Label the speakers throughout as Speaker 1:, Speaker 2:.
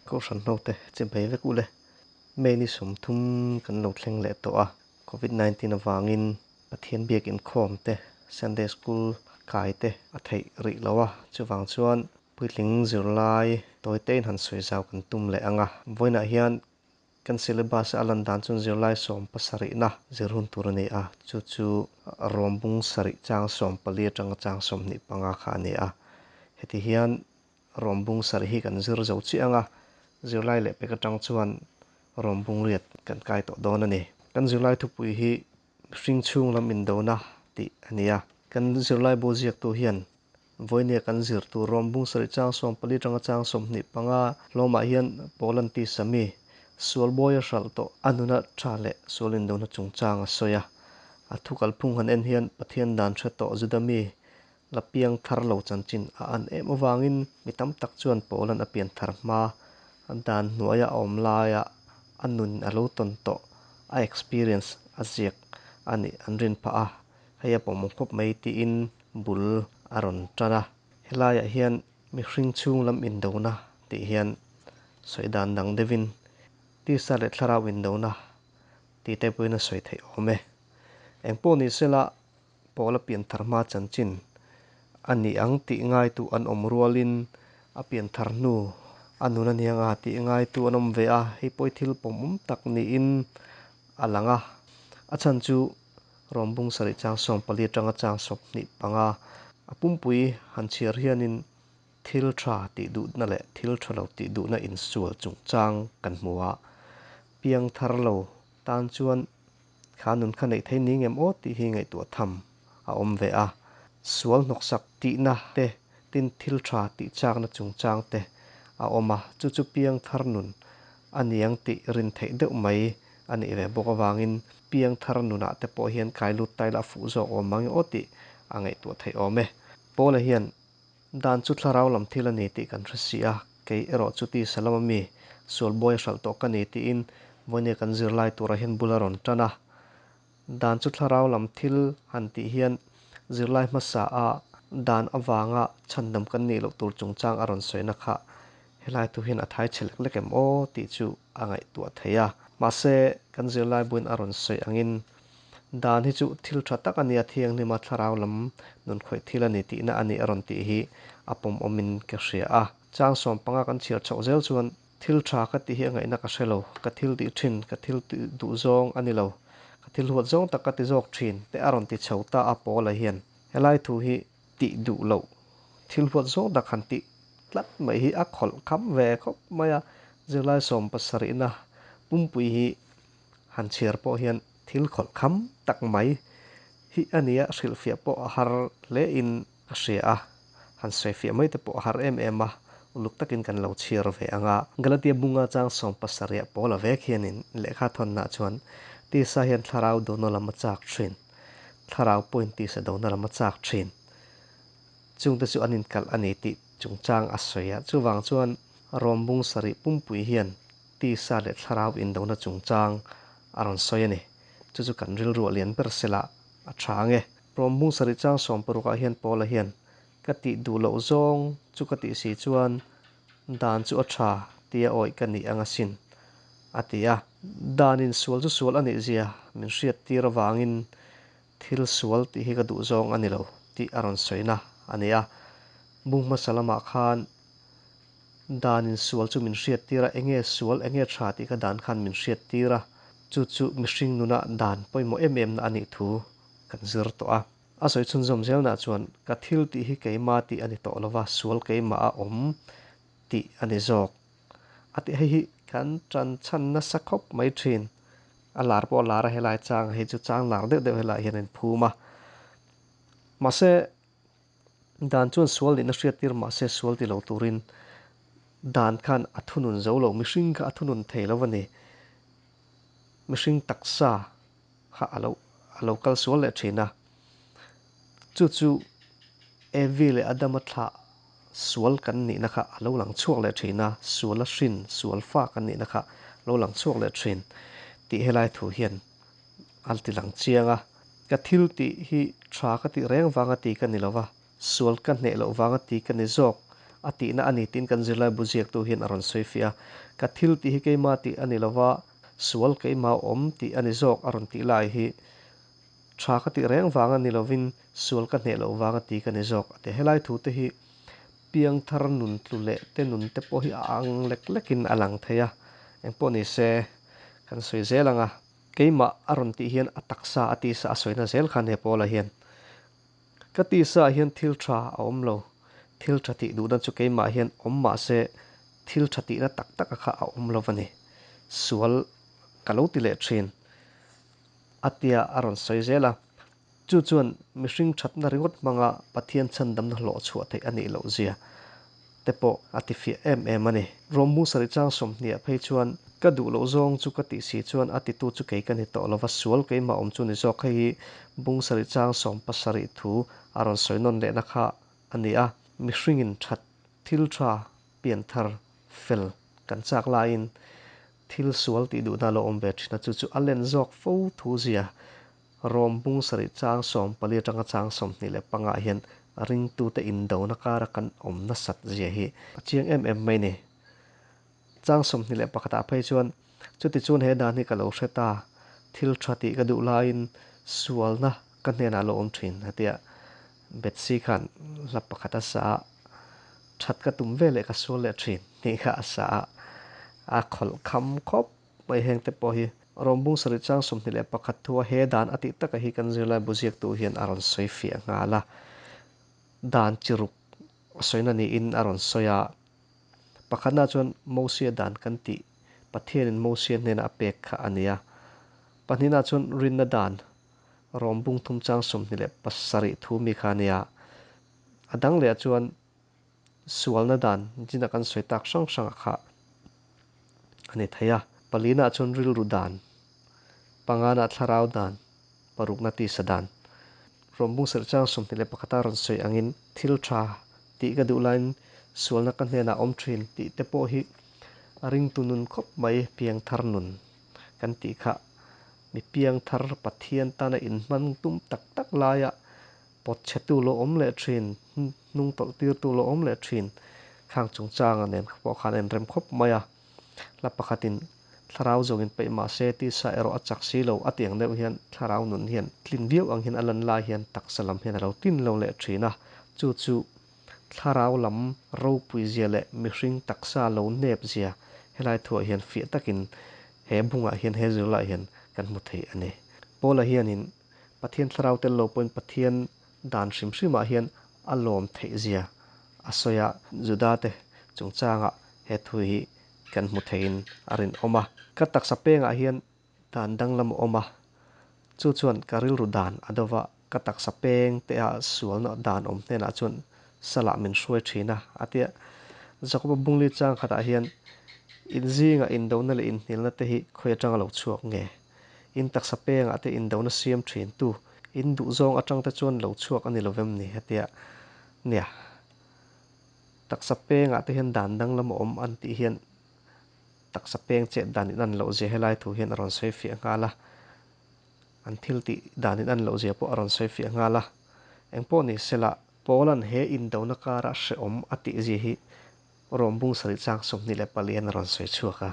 Speaker 1: Kohhran hote chibai vek ule. May ni 30 kan lo thleng leh tawh a, Covid 19 avangin Pathian biak inkhawm te, Sunday School kai te a theih rih lo a, chuvang chuan puitling zirlai tawi tein han sawi zau kan tum leh ang a. Vawiinah hian Kan syllabus a lan dan chuan zirlai sawmpasarihna zir hun tur a ni a, chu chu Rawmbung sarih chang 14 atanga chang 25 kha a ni a. Heti hian Rawmbung sarih hi kan zir zo chiah ang a, zirlai leh pek atang chuan Rawmbung riat kan kai tawh dawn a ni. Kan zirlai thupui hi Mihring chhung lam indona tih a ni a. Kan zirlai bu ziaktu hian Vawinia kan zir tur Rawmbung sarih chang 14 atanga chang 25 hlawmah hian Poland tisa mi sualbawi a hralh tawh a nuna tha leh sual indona chungchang a sawi a. A thu kalphung han en hian Pathian dan hre tawh Juda mi la piang thar lo chanchin a an em avangin mi tam tak chuan Poland a pian thar hma dan hnuaia a awm laia a nun a lo tawn tawh a experience a ziak a nih an rin phah a, hei a pawmawm khawp mai tiin bul a rawn tan a. Helaiah hian mihring chhung lam indona tih hian sawi dan dang deuhin tisa leh thlarau indona tih te pawhin a sawi theih awm e. Engpawh ni sela Paula pianthar hma chanchin a ni ang tih ngaitu an awm rualin a pianthar hnu a nun a ni anga tih ngaitu an awm ve a, hei pawh hi thil pawmawm tak niin a lang a. A chhan chu Rawmbung sarih chang 14 atanga chang 25 a pumpui han chhiar hianin thil tha tih duhna leh thil tha lo tih duhna insual chungchang kan hmu a, piangthar lo tan chuan Kha nun kha neih thei ni ngem aw tih hi ngaihtuah tham a awm ve a. Sual hnawksak tihna te, tin thil tha tih chakna chungchang te a awm a, chu chu piangthar nun a niang tih rin theih deuh mai a nih ve bawk avangin piangthar nunah te pawh hian kai lut ta ila a fuh zawk awm mang aw tih a ngaihtuah theih awm e. Paula hian Dan chu thlarau lam thil a ni tih kan hre si a, kei erawh chu tisa lama mi sual buai a hralh tawh ka ni tiin vawinia kan zirlai turah hian bul a rawn tan a. Dan chu thlarau lam thil han tih hian zirlai hmasa a dan avanga chhandam kan nih loh tur chungchang a rawn sawina kha helai thu hian a thai chhe lek lek em aw tih chu a ngaihtuah thei a. Mahse, kan zirlai buin a rawn sawi angin Dan hi chu thil tha tak a nia, thianghlima thlarau lam nun khawih thil a ni tihna a nih a rawn tih hi a pawmawmin ka hria a. Chang 15 kan chhiar chhoh zel chuan thil tha ka tih hi a ngaihna ka hre lo, ka thil tih thin, ka thil tih duh zawng a ni lo, ka thil huat zawng tak ka ti zawk thin te a rawn ti chho ta a Paula hian helai thu hi tih duh loh thil huat zawng tak han tih tlat mai hi a khawlh kham ve khawp mai a, zirlai sawmpasarihna pumpui hi Han chhiar pawh hian thil khawlh kham tak mai hi a nia, hrilhfiah pawh a har hle in ka hria a, han sawifiah mai te pawh a har em em a, uluk takin kan lo chhiar ve ang a. Galatia bunga chang 70 pawl a vek hianin lehkha thawnna chuan tisa hian thlarau dona lam a chak thin, thlarau pawhin tisa dona lam a chak thin. Chungte chu an inkalh a ni tih chungchang a sawi a, chuvang chuan Rawmbung sarih pumpui hian Tisa leh thlarau indona chungchang a rawn sawi a ni. Chu chu kan rilruah lian ber sela a tha ang e. Rawmbung sarih chang 60 ah hian Paula hian, Ka tih duh loh zawng chu ka tih si chuan dan chu a tha tia awih ka nih ang asin, a ti a. Danin sual chu sual a nih zia min hriat tir avangin thil sual tih hi ka duh zawng a ni lo tih a rawn sawina a ni a. Bung hmasa lamah khan Danin sual chu min hriattir a, enge sual, enge tha tih kha dan khan min hriattir a, chu chu mihring nuna dan pawimawh em em na a nih thu kan zir tawh a. A sawi chhunzawm zelna chuan ka thil tih hi keima tih a ni tawh lova, sual keimah a awm tih a ni zawk a tih. Hei hi kan tan chhan nasa khawp mai thin. A lar pawh a lar a, helai chang hei chu chang lar deuh deuh helaiah hian a inphum a. Mahse. Dan chuan sual nihna hriattir mahse sual ti lo turin dan khan a thunun zo lo, mihring kha a thunun thei lo a ni. Mihring taksa kha a lo a lo kal sual leh thin a. Chu chu Evi leh Adama thlah sual kan nihna kha a lo lang chhuak leh thin a, sual a hrin, sual fa kan nihna kha a lo lang chhuak leh thin tih helai thu hian a ti lang chiang a, ka thil tih hi tha ka tih reng vanga ti ka ni lo va, sual ka hneh loh vanga ti ka ni zawk a tihna a ni tiin kan zirlaibu ziaktu hian a rawn sawi fiah a. Ka thil tih hi keima tih a ni lova, sual keima awm tih a ni zawk a rawn tih lai hi tha ka tih reng vanga ni lovin sual ka hneh loh vanga ti ka ni zawk a ti. Helai thu te hi piangthar nun tlu leh te nun te pawh hi a ang lek lekin a lang thei a, engpawh ni se kan sawi zel ang a. Keimah a rawn tih hian a taksa a tisa a sawina zel kha nia Paula hian. Ka tisa ah hian thil tha a awm lo, thil tha tih duhna chu keimah hian awm mah se thil tha tihna tak taka kha a awm lo a ni. Sual ka lo ti leh thin a tia a rawn sawi zel a. Chu chuan mihring thatna ringawt hmanga Pathian chhandamna hlawh chhuah theih a nih loh zia te pawh a ti fiah em em a ni. Rawmbu sarih chang sawmhniah phei chuan ka duh loh zawng chu ka tih si chuan a titu chu kei ka ni tawh lova, sual keimah awm chu ni zawk. Hei hi bung sarih chang 17 thu a rawn sawi nawn lehna kha a ni a. Mihringin that thil tha pianthar fel kan chak laiin thil sual tih duhna a lo awm ve thin a, chu chu a len zawk fo thu zia Rom bung sarih chang 14 atanga chang 25 ah hian ringtute indona kara kan awm nasat zia hi a chiang em em mai ni. Chang 21 ah phei chuan chutichuan he dan hi ka lo hre ta, thil tha tih ka duh laiin sualna ka hnenah a lo awm thin a tia Betsy khan hla pakhat a sa a, that ka tum ve leh ka sual leh thin tih kha a sa a, a khawlh kham khawp. Mai heng te pawh hi Rawmbung sarih chang 21 thua he dan a tih taka hi kan zirlai bu ziaktu hian a rawn sawi fiah nghal a, dan chi ruk a sawina niin a rawn sawi a. Pakhatna chuan Mosia dan kan tih Pathianin Mosia hnena a pek kha a ni a. Pahnihna chuan rinna dan Rawmbung thum chang 27 thu mi kha a ni a. A dang lehah chuan Sualna dan zina kan sawi tak hrang hrangah kha a ni thei a. Palinaah chuan rilru dan, panganaah thlarau dan, parukna tisa dan. Rawmbung serh chang 21 a rawn sawi angin thil tha tih ka duh laiin sualna ka hnenah a awm thin tih te pawh hi a ringtu nun khawp mai, piangthar nun kan tih kha mi piangthar Pathian tana inhman tum tak tak laia Pawt chhetu lo awm leh thin, hnung tawlh tirtu lo awm leh thin khang chungchanga nen pawh khan a inrem khawp mai a. Hla pakhatin thlarau zawngin peih mah se tisa erawh a chak si lo a tih ang deuh hian thlarau nun hian tlin viau ang hian a lan lai hian taksa lam hian a lo tlin lo leh thin a. Chu chu thlarau lam ropui zia leh mihring taksa lo nep zia helai thuah hian fiah takin he bungah hian he zirlaiah hian kan hmu thei a ni. Paula hianin Pathian thlarau tel lo pawhin Pathian dan hrim hrimah hian a lawm theih zia a sawi a, Juda te chungchangah he thu hi kan hmu theiin a rinawm a. Ka taksa pengah hian dan danglam a awm a, chu chuan ka rilru dan a do va, ka taksa peng te a sualna dan awm hnenah chuan salah min hruai thin a, a ti a. Jakoba bungli chang khatah hian inzingah indona leh inhnialna te hi khawi atanga lo chhuak nge? In taksa pengah te indona siam thin tu, in duhzawng atang te chuan lo chhuak a ni lo vem ni hetia nia. Taksa pengah te hian dan danglam a awm an tih hian taksa peng chet dan in an loh zia helai thu hian a rawn sawi fiah nghal a, an thil tih dan in an loh zia pawh a rawn sawi fiah nghal a. Engpawh ni sela Paula'n he indona kara hrehawm a tih zia hi Rawmbung sarih chang 24 hian a rawn sawi chhuak a.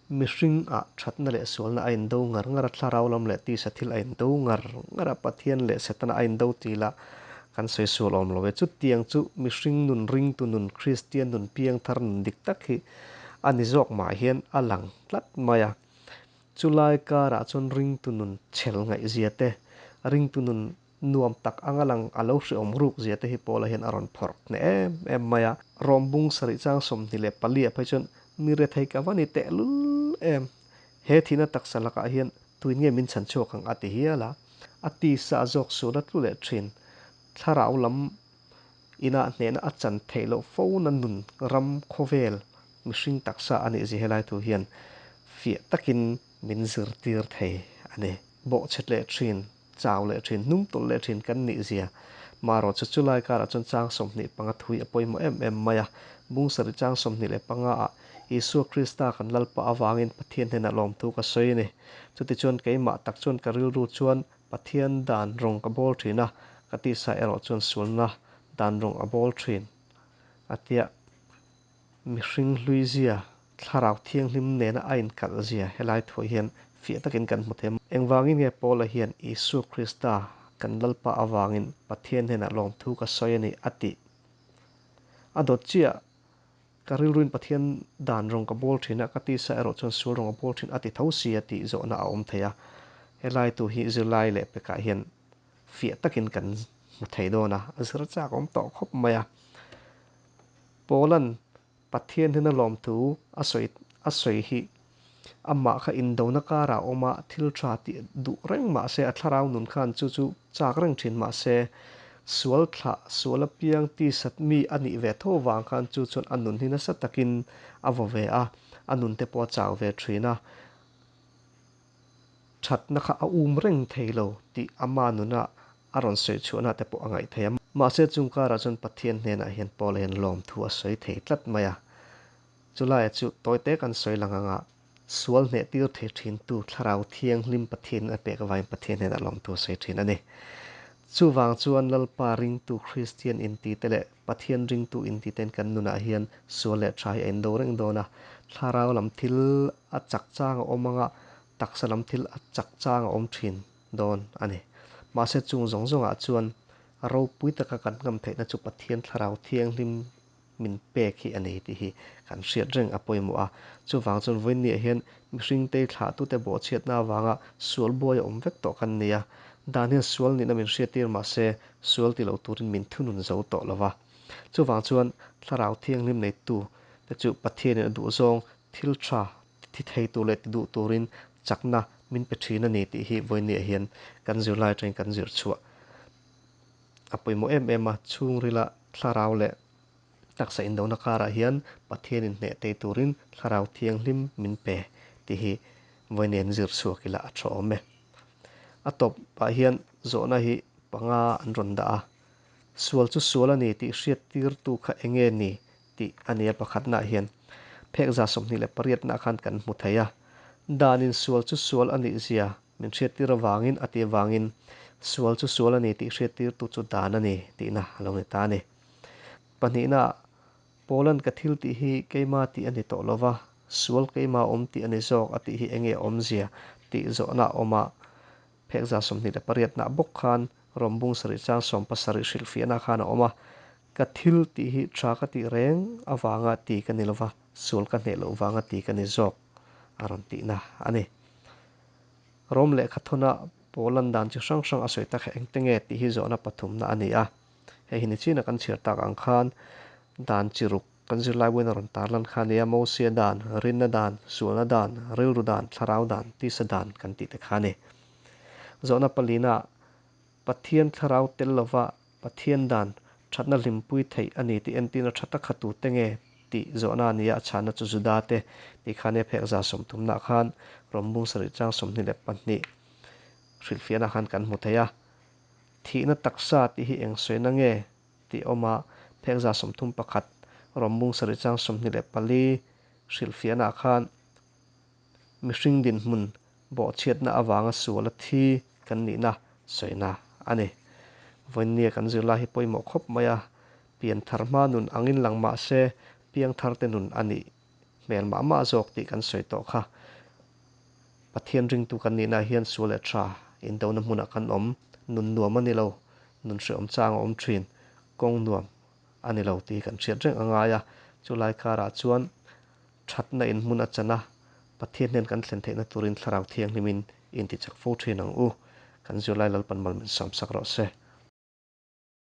Speaker 1: Mihring ah thatna leh sualna a indo ngar ngar a, thlarau lam leh tisa thil a indo ngar ngar a, Pathian leh Setana a indo ti la kan sawi sual awm lo e. Chutiang chu mihring nun, ringtu nun, Kristian nun, piangthar nun dik tak hi a ni zawk mah hian a lang tlat mai a. Chulai karah chuan ringtu nun chhel ngaihzia te, ringtu nun Nuam tak anga lang a lo hreawm ruk zia te hi Paula hian a rawn phawrh hneh em em mai a. Rawmbung sarih chang 24 ah phei chuan mi rethei ka va ni tehlul em. He thihna taksa lakah hian tuin nge min chhan chhuak ang a ti hial a. A tisa a zawk sual a tlu leh thin. Thlarau lam inah hnehna a chan theih loh fo na nun ram khawvel mihring taksa a nih zia helai thu hian fiah takin min zirtir thei a ni. Bawhchhet leh thin. Chau leh thin, hnung tawlh leh thin kan nih zia. Marawh chu chulai karah chuan chang 25 thui a pawimawh em em mai a. Bung sarih chang 25 ah Isua Krista kan Lalpa avangin Pathian hnenah lawmthu ka sawi a ni. Chutichuan keimah tak chuan ka rilru chuan Pathian dan rawng ka bawl thin a, ka tisa erawh chuan sualna dan rawng a bawl thin. A tia, mihring hlui zia, Thlarau Thianghlim nena a inkalh zia helai thuah hian fiah takin kan hmu thei a. Engvangin nge Paula hian Isua Krista kan Lalpa avangin Pathian hnenah lawmthu ka sawi a ni a tih? A dawt chiah, Ka rilruin Pathian dan rawng ka bawl thin a, ka tisa erawh chuan sual rawng a bawl thin a ti tho si a tih zawhna a awm thei a. Helai tu hi zirlai leh pekah hian fiah takin kan hmu thei dawn a, a zir chak awm tawh khawp mai a. Paula'n Pathian hnena lawmthu a sawi a sawi hi amah kha indona karah a awm a, thil tha tih duh reng mah se a thlarau nun khan chu chu chak reng thin mah se sual thlah sual apiang tisat mi a nih ve tho vang khan chu chuan a nun hi nasa takin a vaw ve a, a nun te pawh a chau ve thin a. Thatna kha a um reng thei lo tih ama nuna a rawn sawi chhuahna te pawh a ngaih thei a. Mahse chung karah chuan Pathian hnenah hian Paula hian lawmthu a sawi thei tlat mai a. Chulaia chu tawite kan sawi lang anga sual hneh tir thei thintu Thlarau Thianghlim Pathianin a pek avangin Pathian hnenah lawmthu a sawi thin a ni. Chuvang chuan Lalpa ringtu Kristian intite leh Pathian ringtu intite'n kan nunah hian sual leh tha hi a indo reng dawn a. Thlarau lam thil a chak chang a awm anga taksa lam thil a chak chang a awm thin dawn a ni. Mahse chung zawng zawngah chuan ropui taka kan ngam theihna chu Pathian Thlarau Thianghlim min pek hi a ni tih hi kan hriat reng a pawimawh a. Chuvang chuan vawiinniah hian mihringte thlahtute bawhchhiatna avanga sual buai a awm vek tawh kan ni a. Dan hian sual nihna min hriattir mahse sual ti lo turin min thunun zo tawh lo va. Chuvang chuan Thlarau Thianghlim neitu te chu Pathianin a duhzawng thil tha thi thei tur leh ti duh turin chakna min pe thin a ni tih hi vawiinniah hian kan zirlai atangin kan zir chhuah a pawimawh em em a. Chhungrila thlarau leh taksa indona karah hian Pathianin hneh tei turin Thlarau Thianghlim min pe tih hi vawiinniah hian zir chhuak ila a tha awm e. A tawpah hian zawhna hi panga an rawn dah a, Sual chu sual a ni tih hriattirtu kha eng nge ni tih a nia pakhatnaah hian phek 28 naah khan kan hmu thei a. Danin sual chu sual a nih zia min hriattir avangin a tih avangin sual chu sual a ni tih hriattirtu chu dan a ni tihna a lo ni ta a ni. Pahnihnaah Paula'n ka thil tih hi keima tih a ni tawh lo va, sual keima awm tih a ni zawk a tih hi eng nge awmzia tih zawhna a awm a. Phek 28 nah bawk khan Rom bung sarih chang 17 hrilhfiahna khan a awm a, Ka thil tih hi tha ka tih reng avanga ti ka ni lova, sual ka hneh loh vanga ti ka ni zawk a rawn tihna a ni. Rom lehkha thawna Paula'n dan chi hrang hrang a sawi tak hi engte nge tih hi zawhna pathumna a ni a. Hei hi nichina kan chhiar tak ang khan dan chi ruk kan zirlai buain a rawn tarlan kha a nia, Mosia dan, rinna dan, sualna dan, rilru dan, thlarau dan, tisa dan kan tih te kha a ni. Zawhna palina Pathian thlarau tel lova Pathian dan thatna hlimpui theih a ni tih entirna tha tak kha tute nge tih zawhna a nia, a chhanna chu Juda te tih kha nia phek 30 nah khan Rom bung sarih chang 22 hrilhfiahna khan kan hmu thei a. Thihna taksa tih hi eng sawina nge tih awm a, phek 31 Rom bung sarih chang 24 hrilhfiahna ah khan mihring dinhmun bawhchhiatna avanga sual a thi kan nihna sawina a ni. Vawiinnia kan zirlai hi pawimawh khawp mai a, pianthar hma nun angin lang mah se piangtharte nun a nih hmel mah mah zawk tih kan sawi tawh kha. Pathian ringtu kan nihna hian sual leh tha indona hmunah kan awm, nun nuam a ni lo, nun hrehawm chang a awm thin, kawng nuam a ni lo tih hi kan hriat reng a ngai a. Chu lai karah chuan thatna in hmun a chan a, Pathian hnen kan thlen theihna turin Thlarau Thianghlimin intichak fo thin ang u. Kan zirlai Lalpan mal min samsak rawh se.